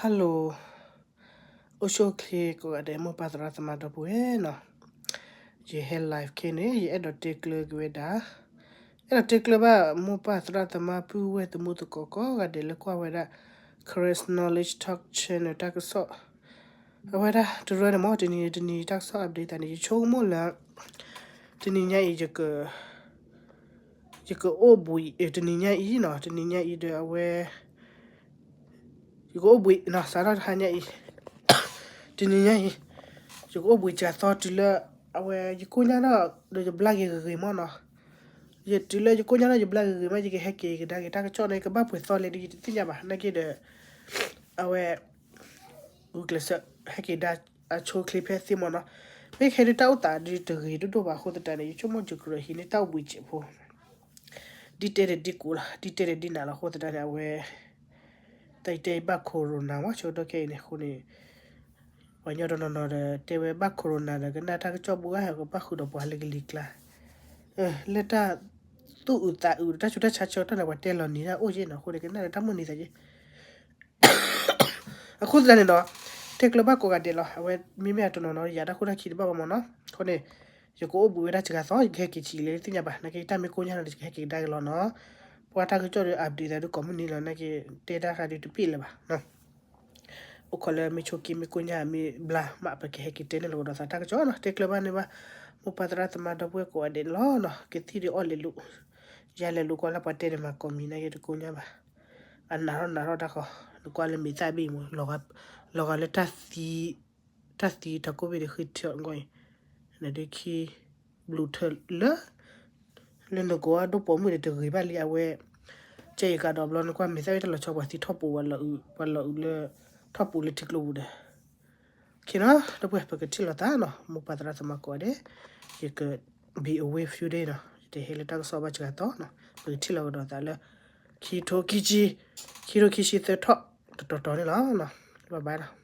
Hello, အိၣ်ဆူၣ်အိၣ်ချ့ကိးဂၤဒဲး မိၢ်ပၢ်သရၣ်သမါဒီပုၢ်ဝဲၢ်နီၤ. ယဟဲ live ခဲအံၤန့ၣ် ယအဲၣ်ဒိးတဲကျၢၤက့ၤဝဲဒၣ်, အဲၣ်ဒိးတဲကျၢၤဘၣ် မိၢ်ပၢ်သရၣ်သမါပုၢ်ဝဲၢ်သမူသကိးကိးဂၤဒဲးလၢကွၢ်ဝဲဒၣ် Karen Knowledge Talk Channel တၢ်ကစီၣ် အဝဲဒၣ်တရၢန့ၣ်မ့ၢ် တနံၤတနံၤတၢ်ကစီၣ် update သးန့ၣ် ယဆိကမိၣ်လၢ တနံၤညါအံၤ ယကအိၣ်ဘှံး တနံၤညါအံၤနီၤ, တနံၤညါအံၤဒီးအဝဲ ယကအိၣ်ဘှံးနီၤ, စးထီၣ်တဟါညါအံၤ တနံၤညါအံၤ ယကအိၣ်ဘှံးစှၤသီတုၤလၢ အဝဲယကိၢ်ညါထီၣ်ဒီးယဘျါက့ၤဂ့ၤဂ့ၤမ့ၢ်နီၤ. ယတုၤလၢယကိၢ်ညါထီၣ်ယဘျါဂ့ၤဂ့ၤမ့ၢ် ယကဟဲက့ၤကဒါက့ၤတၢ်ကစီၣ်န့ၣ် ကဘၣ်ပှဲၤသီလဲၣ်ဒီးယတသ့ၣ်ညါဘၣ် နာ်က့ဒီး အဝဲ ဂုာ်ကျဲးစၢး ဟဲက့ၤဒါအဆိအချ့ဖဲသ့ၣ်မ့ၢ်နီၤ. မ့ၢ်ခဲဒုးတၢ်အိၣ်သးဒုးတဂ့ၤဒိၣ်ဒိၣ်ဘၣ်အဃိသတးန့ၣ် ယဆိကမိၣ်ယကြၢးဟံးန့ၢ်တၢ်အိၣ်ဘှံးစဲးဖိ ဒ်တဲဒီးဒ်ကူးလီၤ, ဒ်တဲဒီးဒ်နးလီၤအဃိသတးန့ၣ် အဝဲ တၢ်အံၤတဲအံၤဘၣ် corona မ့ၢ်ဆၢကတီၢ်ခဲအံၤန့ၣ်အဃိန့ၣ် ပှၤကညီတနီၤနီၤဒီး တဲဝဲဘၣ် corona ဒီးကနၣ်တၢ်ကစီၣ်ဘူးဂၤ ကဘၣ်ဃုာ်ဒီးပှၤလၢကလံၤကျါ လၢတၢ်သူၣ်အုးသးအုး တၢ်ဆူးတၢ်ဆါဆၢကတီၢ်န့ၣ် ပှၤတဲလီၤနံၤတၢ်အိၣ်က့နီၤ အဃိန့ၣ် ကနၣ်ဒီးတၢ်မိၣ်န့ၢ်သးက့ အဃိသတးန့ၣ်ဒီး တဲကျၢၤဘၣ်ကိးဂၤဒဲးလီၤ. အဝဲမ့မ့ၢ်အတနီၤနီၤ ယၤတၢ်ခိၣ်တၢ်ခံတဘၣ်ဘၣ်မ့ၢ်နီၤ. အဃိန့ၣ် ယကအိၣ်ဘှံးဝဲဒၣ်စှၤသီ ယကဟဲက့ၤဆံးလဲၣ်သ့ၣ်ညါဘၣ် နာ်က့တၢ်မ့ၢ်ကိၢ်ညါဒီး ယကဟဲက့ၤကဒါက့ၤလီၤနီၤ. ပှၤတၢ်ကစီၣ်ဒီး update သးဒုးကိးမုၢ်နံၤလီၤ နာ်က့တဲတၢ်ဃးဒုးတပ့ၢ်လၢၤဘၣ် အိၣ်ခိးလၢမ့ၢ်ဆိးက့မ့ၢ်ကိၢ်ညါမ့ၢ်ဘျါမး ပကဟဲက့ၤတဲန့ၢ်လီၤကဒီးသးတၢ်ကစီၣ်နီၤ. တဲကျၢၤဘၣ်န့ၢ်ဘၣ် မိၢ်ပၢ်သရၣ်သမါဒီပုၢ်ဝဲၢ်ကိးဂၤဒဲးန့ၣ်လီၤနီၤ. ကသံၣ်ဒုးအီၣ်လဲၤလူၤ, ယၤလဲၤလူၤကွၢ်လၢပှၤတဲန့ၣ်မၤကိးမံၤ နာ်က့တကိၢ်ညါဘၣ်. အနးထီၣ်နးထီၣ်တၢ်ဃီ နကွၢ်လၢမ့ၢ်သၣ်ဘ့ၣ်မး လီၤဂာ်လၢ တၢ်သံထီၣ်ကိၣ်ဘ့ၣ်ဒီးဃ့ထီၣ်ကီၢ်အံၤ နဒုးခံ ဘျုးထၢၣ်လၢ လၢနကိးအဒိၣ်ပိာ်မုၣ်န့ၣ်တဂ့ၤဘၣ်လံ အဝဲ ကဲအံၤကဒီးဘျီ နကွၢ်မ့ၢ်သၣ်ဘ့ၣ်တၢ်လီၤဆီ ပှၤသံထီၣ်ပူၤ ပှၤလီၤအုးလၢ ထီၣ်ပူၤလၢထံကျိပူၤဒီး ခဲနီၤ ဒီပုၢ်ဝဲၢ် ပကထံၣ်လိာ်သးနီၤ မိၢ်ပၢ်သရၣ်သမါကိးဂၤဒဲး ယက be away few day နီၤ ယတဟဲလၢတၢ်ကစီၣ်ဘၣ်စှၤသီနီၤ ပကထံၣ်လိာ်ကဒီးသးလၢ ခံထိခံဆံ ခံထိခံဆံသၢထီၣ် တတီၤတီၤန့ၣ်လီၤ. ဘၣ်ဘၣ်နီၤ